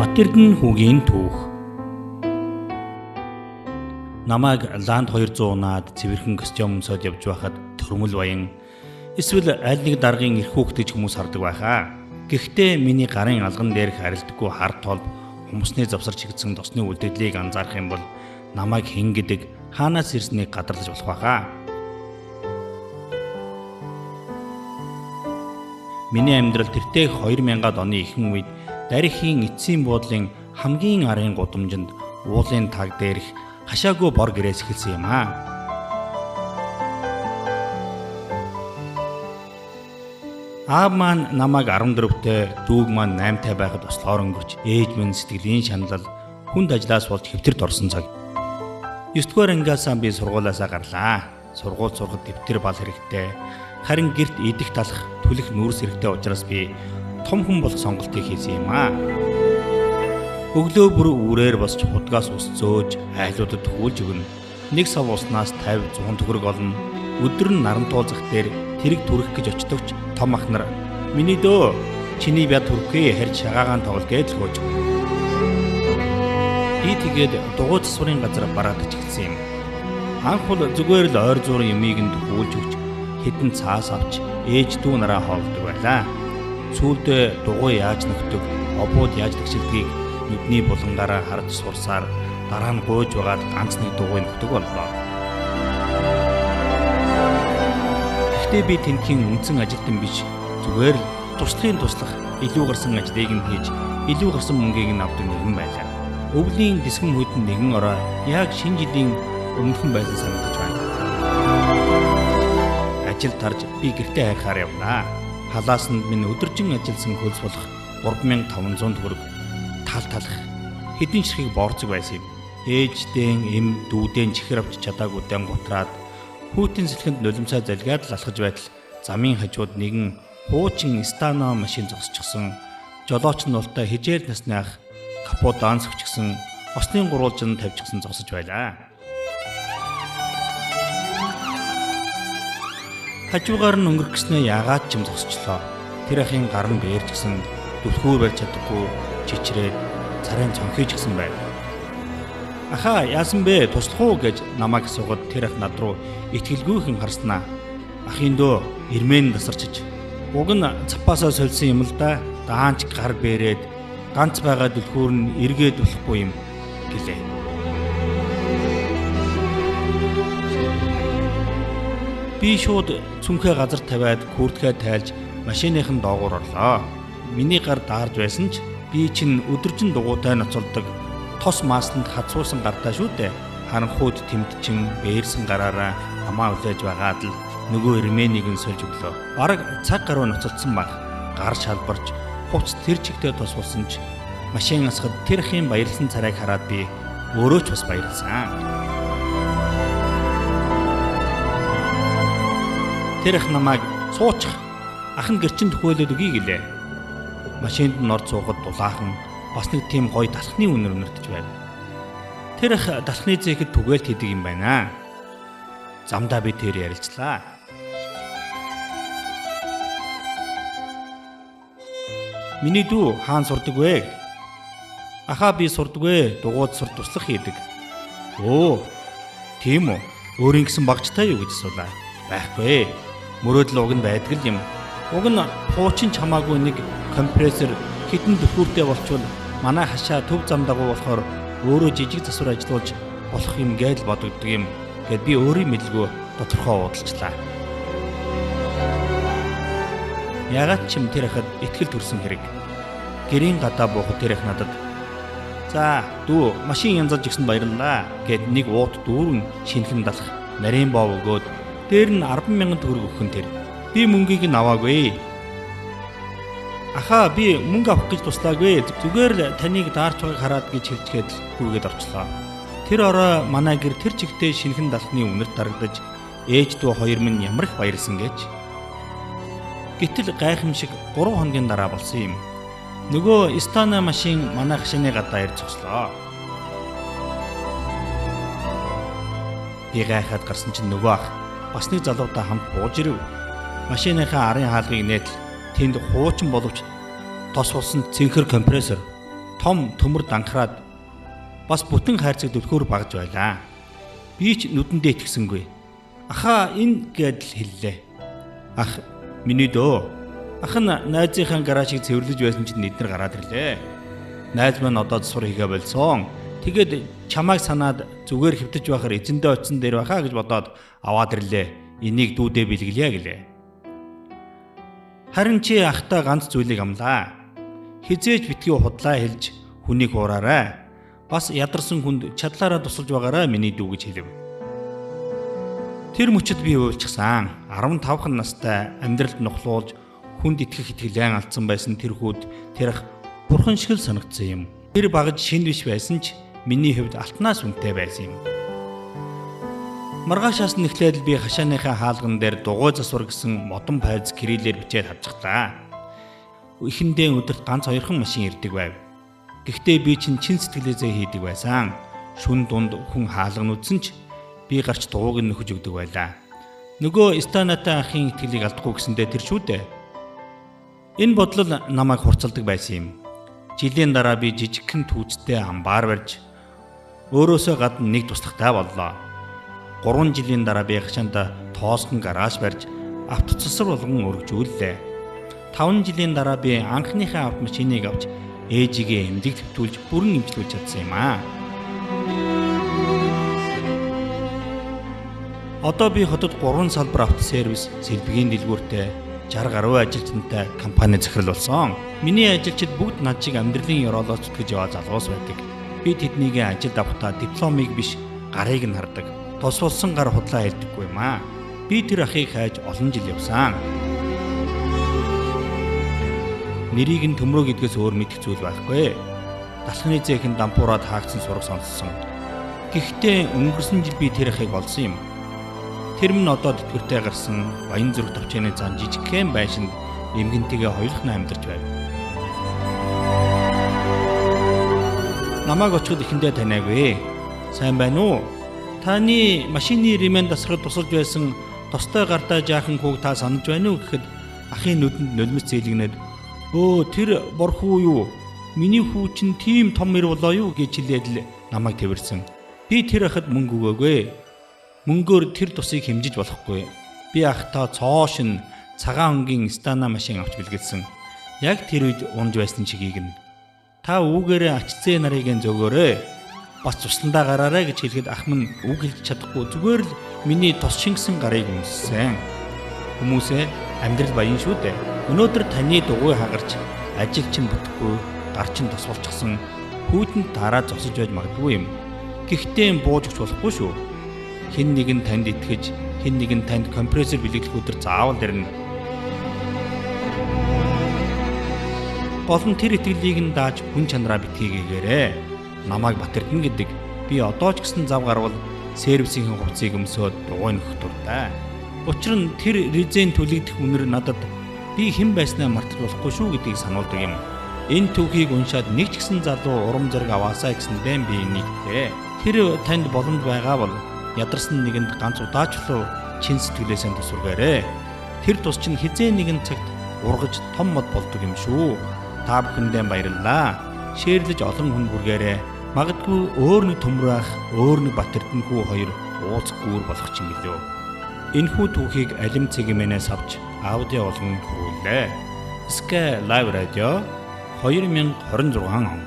Батэрдэн хүүгийн түүх. Намайг Ланд 200 унаад цэвэрхэн костюм өмсөд явж байхад төрмөл баян эсвэл аль нэг даргын эрх хүүхд гэж хүмүүс хардаг байхаа. Гэхдээ миний гарын алган дээрх арилдаггүй хар толб хүмүүсний завсарч хийгдсэн тосны үлдэгдлийг анзаарах юм бол намайг хэн гэдэг хаанаас ирснийг гадарлаж болох байхаа. Миний амьдрал тэртех 2000-ад оны ихэнх үед Дарихийн эцсийн буудлын хамгийн арын гудамжинд уулын таг дээрх хашаагүй бор гэрээс эхэлсэн юм аа. Аав маань намайг 14-тэй, дүүг маань 8-тай байхад ослоор өнгөрч, ээж минь сэтгэлийн шаналл, хүнд ажлаас болж хэвтэрт орсон цаг. 9-р ангиасаа би сургуулиасаа гарлаа. Сургууль сурахад дэвтэр бал хэрэгтэй. Харин гэрт идэх талах, түлэх нүүрс хэрэгтэй учраас би том хүн болох сонголтыг хийсэн юм аа. Өглөө бүр үүрээр босч худгаас ус зөөж айлуудад төхүүлж өгнө. Нэг сав уснаас 50 100 төгрөг олно. Өдөр нь наран туулзах дээр тэрэг түрэх гэж очдогч том ах нар миний дөө чиний бяд түрхгүй харж шагаагаан тоглол гэж л хөөж. Би тэгээд дугуй засварын газар бараадаж эхэлсэн юм. Анх бол зүгээр л ойр зуурын юмыг нь төхүүлж өгч хэдэн цаас авч ээж дүү нараа хоолдог байлаа. Сүүлдээ дугуй яаж нөхдөг, обууд яаж тэгшилдгийг нүдний булангаараа харж сурсаар дараа нь гуйж байгаад ганц нэг дугуй нөхдөг боллоо. Гэхдээ би тентхийн үндсэн ажилтан биш, зүгээр л туслахын туслах илүү гарсан ажлыг нь хийж, илүү гарсан мөнгийг нь авдаг нэгэн байлаа. Өвлийн дисгэн хүйтэн нэгэн орой яг шинэ жилийн өмнөхөн байсан санагдаж байна. Ажил тарж би гэртээ хайрхаар явлаа. Халаасанд минь өдөржин ажилласан хөлс болох 3500 төгрөг тал талах хэдэн ширхэг борцог байсан юм. Ээждэн эм дүүдэн чихэр авч чадаагүйдэн гутраад хүүтэн сэлхэнд нулимсаа залгаад л алхаж байтал замын хажууд нэгэн хуучин стано машин зогсчихсон. Жолооч нь ултай хижээл насны ах капот даанс өгчихсэн, осны гурвалжинд тавьчихсан зогсож байлаа. Хажуугаар нь өнгөрөх гэснээ яагаад ч юм зогсчлоо. Тэр ахын гар нь бээрчгсэн, түлхүүр барьж чадахгүй чичрээд царайн цонхийж гисэн байв. Ахаа яасан бэ? Туслах уу гэж намайг асуугаад тэр ах над руу итгэлгүйхэн харснаа. Ахын дөө ирмэн тасарчиж. Уг нь цапаасаа сольсон юм л да. Даанч гар бээрээд ганц байгаа түлхүүр нь эргээд болохгүй юм гэлээ. Би шууд цүнхээ газар тавиад күртгээ тайлж машиныхан доогуур орлоо. Миний гар даарж байсан ч би чинь өдөржин дугуйтай ноцолдог тос масланд хацуусан гартай шүү дээ. Харанхуйд тэмдчин бээрсэн гараараа хамаа үлээж байгаад л нөгөө ирмэнийг нь сольж өглөө. Бараг цаг гаруй ноцолдсон баг. Гар шалбарч хувц тэр чигтээ тосуулсан ч машин асахад тэр хийн баярлсан царайг хараад би өөрөө ч бас баярлсан. Тэр ах намайг суучих. Ах нь гэрчин төхөөлөд өгье гэлээ. Машинд нь орж суухад дулаахан бас нэг тийм гоё талхны үнэр үнэртэж байв. Тэр ах талхны зээхэд түгээлт хийдэг юм байна. Замдаа би тэр ярилцлаа. Миний дүү хаан сурдаг вэ? Ахаа би сурдаг вэ? Дугуйд сур туслах хийдэг. Өө, тийм үү? Өөрийн гэсэн багчтай юу гэж асуулаа. Байхгүй. Мөрөөдөл уг нь байдаг л юм. Уг нь хуучин ч хамаагүй нэг компрессор хитэн түлхүүртэй болчвол манай хашаа төв зам дагуу болохоор өөрөө жижиг засвар ажилуулж болох юм гээд л бодогддог юм гэд би өөрийн мэдлгүй тодорхой уудалчлаа. Ягаад ч юм тэр хахад итгэл төрсөн хэрэг. Гэрийн гадаа буухад тэр их надад "За, дүү машин янзалж өгсөнд баярлалаа" гэд нэг уут дүүрэн шинхэн далах нарийн бов өгөөд дээр нь 10,000 төгрөг өгөх нь тэр. Би мөнгийг нь аваагүй. Ахаа би мөнгө авах гэж туслаагүй. Зүгээр л таныг даарч байгааг хараад гэж хэлчихэд л гүйгээд орчлоо. Тэр орой манай гэр тэр чигтээ шинхэн далхны үнэрт дарагдаж ээж дүү хоёр минь ямар их баярлсан гэж. Гэтэл гайхамшиг 3 хоногийн дараа болсон юм. Нөгөө Стана машин манай хашааны гадаа ирж зогслоо. Би гайхаад гарсан чинь нөгөө ах бас нэг залуутай хамт бууж ирэв. Машиныхаа арын хаалгыг нээтэл тэнд хуучин боловч тос болсон цэнхэр компрессор, Том төмөр данхраад бас бүтэн хайрцаг түлхүүр багж байлаа. Би ч нүдэндээ итгэсэнгүй. Ахаа энэ гэдэл хэллээ. Ах миний дөө. Ах нь найзынхаа гаражийг цэвэрлэж байсан чинь эднэр гараад ирлээ. Найз маань одоо засвар хийгээ болсон. Тэгээд чамайг санаад зүгээр хэвтэж байхаар эзэндээ очисон дээр байхаа гэж бодоод аваад ирлээ. Энийг дүүдээ бэлгэлье гэлээ. Харин чи ахтай ганц зүйлийг амлаа. Хизээж битгий худлаа хэлж хүнийг хуураарай. Бас ядарсан хүнд чадлаараа тусалж байгаарай миний дүү гэж хэлв. Тэр мөчид би уйлчихсан. 15 настай амьдралд нухлуулж хүнд итгэх итгэлээ алдсан байсан тэр хүүд тэр ах бурхан шиг л санагдсан юм. Тэр багаж шинэ биш байсан ч миний хувьд алтнаас үнэтэй байсан юм. Маргаашаас нь эхлээд би хашааныхаа хаалган дээр дугуй засвар гэсэн модон пайз кириллээр бичээд хавчихлаа. Эхэндээ өдөрт ганц хоёрхан машин ирдэг байв. Гэхдээ би чинь чин сэтгэлээсээ хийдэг байсан. Шүн дунд хүн хаалган үзсэн ч би гарч дугуйг нь нөхөж өгдөг байлаа. Нөгөө Станатай ахын итгэлийг алдахгүй гэсэндээ тэр шүү дээ. Энэ бодлол намайг хурцлдаг байсан юм. Жилийн дараа би жижигхэн түүцтэй амбар барьж өөрөөсөө гадна нэг туслахтай боллоо. 3 жилийн дараа би хашаанда тоосгон гараж барьж автоцэсвэр болгон өргөжүүллээ. 5 жилийн дараа би анхныхаа автомашиныг авч ээжигээ эмнэлэг твтүүлж бүрэн эмчлүүлж чадсан юм аа. Одоо би хотод 3 салбар автосервис, сэлбэгийн дэлгүүртэй 60 гаруй ажилтнтай компани захирал болсон. Миний ажилчид бүгд над шиг амьдралын ёроолоос зүтгэж яваа залуус байдаг. Би тэднийг ажилд авахдаа дипломыг биш, гарыг нь хардаг. Тус болсон гар худлаа хэлдэггүй юм аа. Би тэр ахыг хайж олон жил явсан. Нэрийг нь төмрөө гэдгээс өөр мэдэх зүйл байхгүй. Далхны зээхэн дампуураад хаагдсан сураг сонссон. Гэхдээ өнгөрсөн жил би тэр ахыг олсон юм. Тэр минь одоо тэтгэвртэй гарсан баян зүрх товчооны зан жижигхэн байшинд эмгэнтэйгээ хоёулахна амьдарч байв. Намайг очиход эхэндээ таниагүй. Сайн байна уу? Таны машины ремэн дасгал тусалж байсан тостой гардаа жаахан хүүг та санаж байна уу гэхэд ахын нүдэнд нулимс зээлгэнээд өө тэр борхуу юу? Миний хүү чинь тийм том ир болоо юу гэж хэлээд л намайг тэрсэн. Би тэр ахад мөнгө өгөөгүй. Мөнгөөр тэр тусыг хэмжиж болохгүй. Би ахтаа цоо шин цагаан өнгийн Стана машин авч бэлгэлсэн. Яг тэр үед унж байсан чигийг нь. Та үүгээрээ ач зээ нарыг нь зөөгөөрэй. Бас тусландаа гараарай гэж хэлэхэд ах минь үг хэлж чадахгүй зүгээр л миний тос шингэсэн гарыг үнссэн. Хүмүүсээ амьдрал баян шүү дээ. Өнөөдөр таны дугуй хагарч ажил чинь бүтэхгүй, гар чинь тосголчихсан хүүтэнд дараа зогсож байж магадгүй юм. Гэхдээ бууж өгч болохгүй шүү. Хэн нэгэн танд итгэж, хэн нэгэн танд компрессор бэлэглэх өдөр заавал ирнэ. Гол нь тэр итгэлийг нь дааж хүн чанараа битгийгээрэй. Намайг Батэрдэн гэдэг. Би одоо ч гэсэн зав гарвал сервисийн хувцсыг өмсөөд дугуй нөхөх дуртай. Учир нь тэр резен түлэгдэх үнэр надад би хэн байснаа мартаж болохгүй шүү гэдгийг сануулдаг юм. Энэ түүхийг уншаад нэг ч гэсэн залуу урам зориг аваасаа гэсэндээ би нэгтлээ. Тэр танд боломж байгаа бол ядарсан нэгэнд ганц удаачлуу чин сэтгэлээсээ тусваргаарэ. Тэр тус чинь хизээ нэгэн цагт ургаж том мод болдог юм шүү. Та бүхэндээ баярлалаа. Шеэрлэж олон хүн хүргээрэй. Магадгүй өөр нэг төмөр ах, өөр нэг Батэрдэн хүү хоёр уулзах гүүр болох ч юм билүү. Энэхүү түүхийг алим цэгмэнээс авч аудио болгон хөрвүүллээ. Sky Live Radio 2026 он.